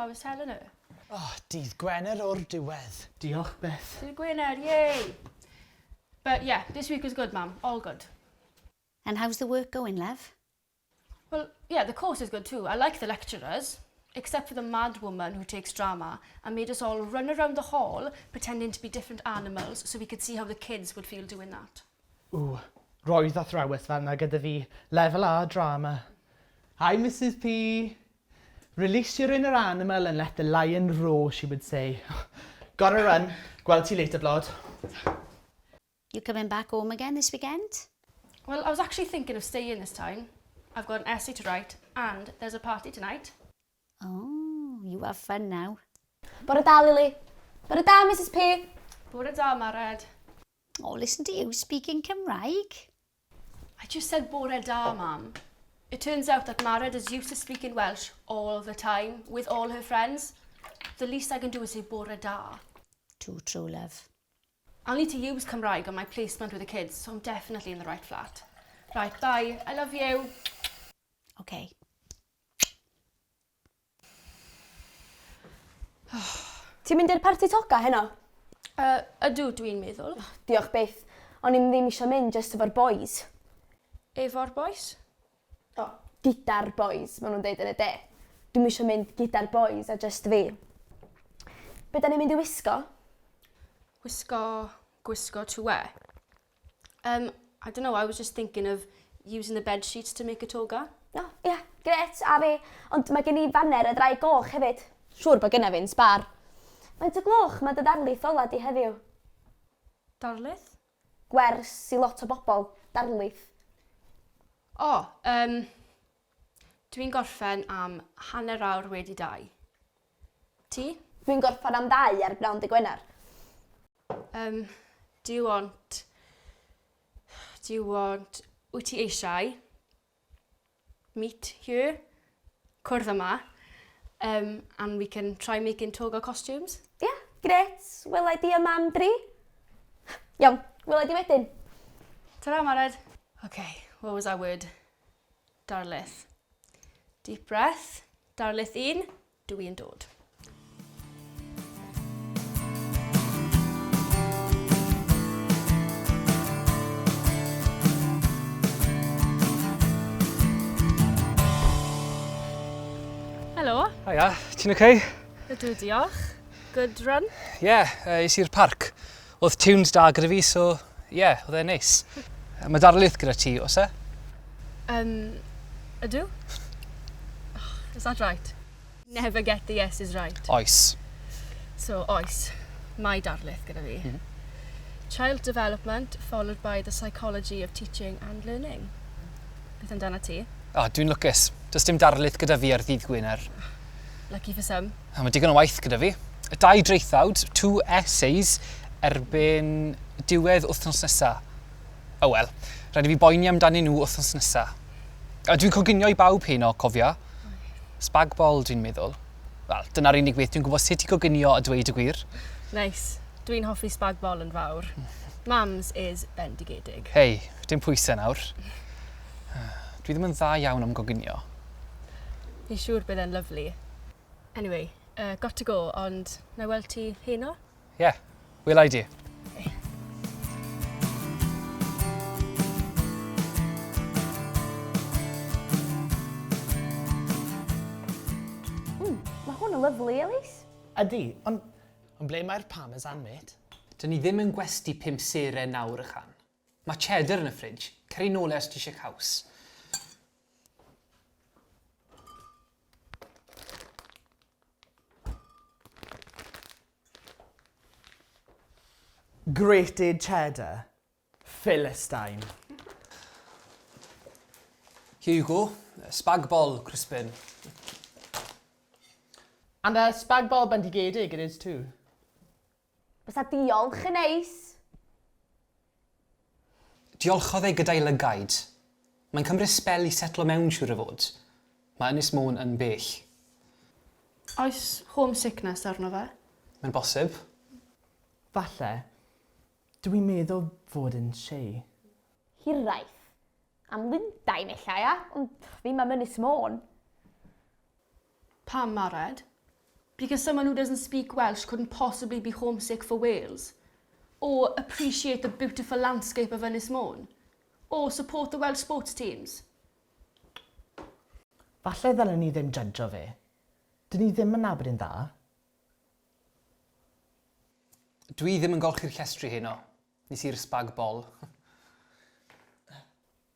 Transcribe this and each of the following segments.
I was telling her. Oh, dydd Gwener o'r diwedd. Diolch byth. Dydd Gwener, yay! But yeah, this week was good, Mam. All good. And how's the work going, love? Well, yeah, the course is good too. I like the lecturers, except for the mad woman who takes drama and made us all run around the hall pretending to be different animals so we could see how the kids would feel doing that. Ww, roedd athrawes fel 'na gyda fi, lefel A drama. Hi Mrs P! Release your inner animal and let the lion roar, she would say. Gotta run. Gweld ti later, Blod. You coming back home again this weekend? Well, I was actually thinking of staying this time. I've got an essay to write and there's a party tonight. Oh, you have fun now. Bore da, Lily. Bore da, Mrs P. Bore da, Mared. Oh, listen to you speaking Cymraeg. I just said bore da, Mam. It turns out that Mared is used to speaking Welsh all the time with all her friends. The least I can do is say bore da. Too true, love. I'll need to use Cymraeg on my placement with the kids, so I'm definitely in the right flat. Right, bye. I love you. Okay. Ti'n mynd i'r parti toga heno? Uh, ydw, dwi'n meddwl. Oh, diolch byth. O'n i'm ddim eisiau mynd jyst efo'r boys. Efo'r boys? O, gyda'r boys, maen nhw'n deud yn y de. Dwi'm eisiau mynd gyda'r boys a jyst fi. Be da ni'n mynd i wisgo? Wisgo, gwisgo to wear. Um, I don't know, I was just thinking of using the bed sheets to make a toga. O, ia, grêt, a fi. Ond mae gen i faner y ddraig goch hefyd. Siŵr bod genna fi'n sbar. Faint o gloch mae dy ddarlith ola di heddiw? Darlith? Gwers i lot o bobl, darlith. O, um, dwi'n gorffen am hanner awr wedi dau. Ti? Dwi'n gorffen am ddau ar bnawn dy Gwener. Um, do you want... Do you want... Wyt ti eisiau meet here? Cwrdd yma. Um, and we can try making toga costumes. Ia, yeah, grêt. Wela i di am am dri. Iawn, wela i di wedyn. Ta-ra, Mared. Okay, what was our word? Darlith. Deep breath. Darlith un. Dw i'n dod. Helo. Hiya, ti'n okay? Ydw, diolch. Good run? Ie, yeah, uh, es i'r parc. Oedd tunes da gyda fi, so ie, yeah, oedd e'n neis. Mae darlith gyda ti, oes e? Um, ydw. Oh, is that right? Never get the yes is right. Oes. So, oes. Mae darlith gyda fi. Mm -hmm. Child development followed by the psychology of teaching and learning. Beth amdana ti? O, oh, dwi'n lwcus. Does dim darlith gyda fi ar ddydd Gwener. Lucky for some. A mae digon o waith gyda fi. Dau draethawd, two essays, erbyn diwedd wythnos nesa. Oh well, rhaid i fi boeni amdanyn nhw wythnos nesa. A dwi'n coginio i bawb heno, cofia. Spag bol, dwi'n meddwl. Wel, dyna'r unig beth dwi'n gwybod sut i goginio a dweud y gwir. Nice. Dwi'n hoffi spag bol yn fawr. Mam's is bendigedig. Hei, dim pwysau nawr. Dwi ddim yn dda iawn am goginio. Fi'n siŵr bydd e'n lyfli. Anyway, uh, got to go, ond na i weld ti heno? Ie, yeah, wela i di. Mm, mae hwn yn lyfli, Elis. Ydy, ond ond ble mae'r parmesan, mate? Dyn ni ddim yn gwesti pum seren nawr, ychan. Mae cheddar yn y ffridge. Cer i nôl e os ti eisiau caws. Grated cheddar. Philistine. Here you go. Spag bol, Crispin. And a spag bol bendigedig it is too. Bysa diolch yn neis. Diolchodd e gyda'i lygaid. Mae'n cymryd sbel i setlo mewn siŵr o fod. Mae Ynys Môn yn bell. Oes homesickness arno fe? Mae'n bosib. Falle. Dw i'n meddwl fod yn shy. Hiraeth. Am Lundain ella, ia? Ond ddim am Ynys Môn. Pam Mared? Because someone who doesn't speak Welsh couldn't possibly be homesick for Wales. Or appreciate the beautiful landscape of Ynys Môn. Or support the Welsh sports teams. Falle ddylen ni ddim judgo fe. Dyn ni ddim yn nabod e'n dda. Dwi ddim yn golchi'r llestri heno. Nes i'r spag bol.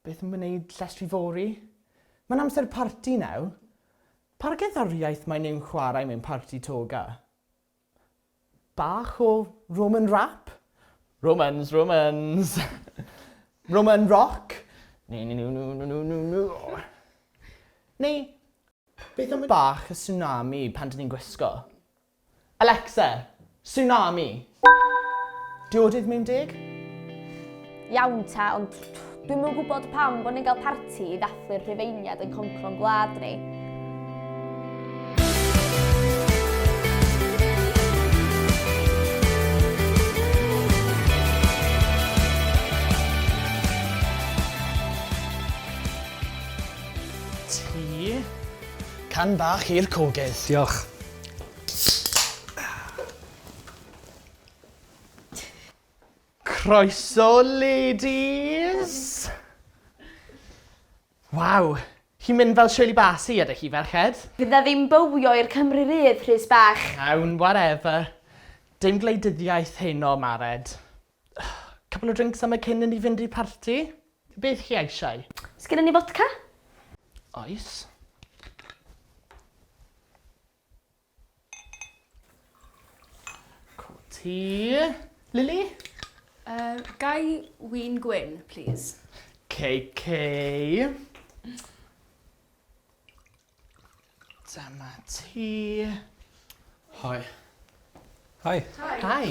Beth am wneud llestri fory? Mae'n amser parti nawr. Pa gerddoriaeth maen nhw'n chwarae mewn parti toga? Bach o Roman rap? Romans, Romans. Roman rock? Neu, neu, neu, neu, neu, neu, neu. Neu, beth am bach y tsunami pan dyn ni'n gwisgo? Alexa, tsunami. Diodydd mewn deg? Iawn ta, ond dwi'm yn gwybod pam bod ni'n cael parti i ddathlu'r Rhufeiniad yn concro'n gwlad ni. Ti? Can bach i'r cogydd. Diolch. Croeso, ladies! Waw, chi'n mynd fel Shirley Bassey ydych chi, ferched? Fydd na ddim bowio i'r Cymru Rydd, Rhys bach. Iawn, whatever. Dim gwleidyddiaeth heno, Mared. Couple of drinks am y cyn i ni fynd i'r parti? Beth chi eisiau? Sgynnon ni fodca? Oes. Ti. Lily? Ga i win gwyn, please? KK. Dyma ti. Hi. Hi. Hi.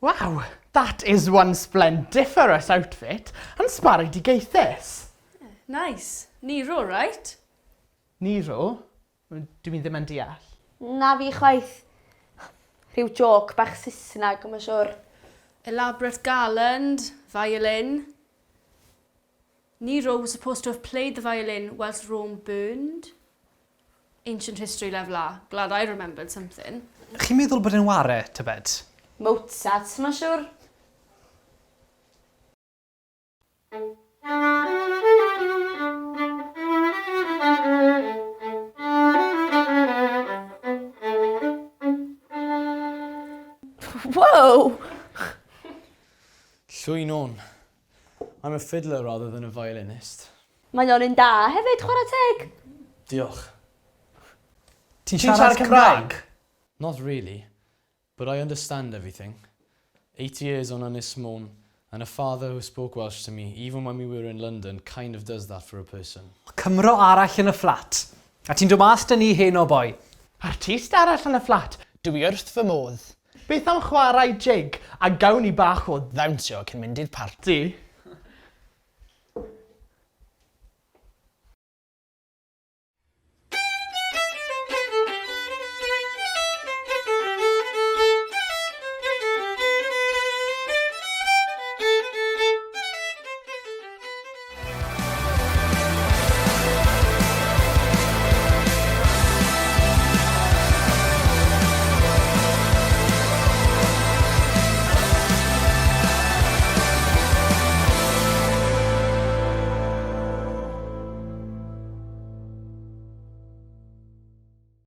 Wow, that is one splendiferous outfit and sbaredigaethus. Nice. Nero, right? Nero? Dwi'n ddim yn deall. Na fi chwaith. Rhyw joke bach Saesneg, mae'n siwr. Elaborate garland, violin. Nero was supposed to have played the violin whilst Rome burned. Ancient history level A. Glad I remembered something. Chi'n meddwl bod e'n ware, tybed? Mozart, mae'n siwr. Wow! Llwyn on. I'm a fiddler rather than a violinist. Mae o'n un da hefyd, chwarae teg. Diolch. Ti'n siarad Cymraeg? Not really, but I understand everything. 80 years on Ynys Môn, and a father who spoke Welsh to me, even when we were in London, kind of does that for a person. Cymro arall yn y fflat. A ti'n dod mas 'da ni heno, boi. Artist arall yn y fflat, dwi wrth fy modd. Beth am chwarae jig a gawn ni bach o ddawnsio cyn mynd i'r parti?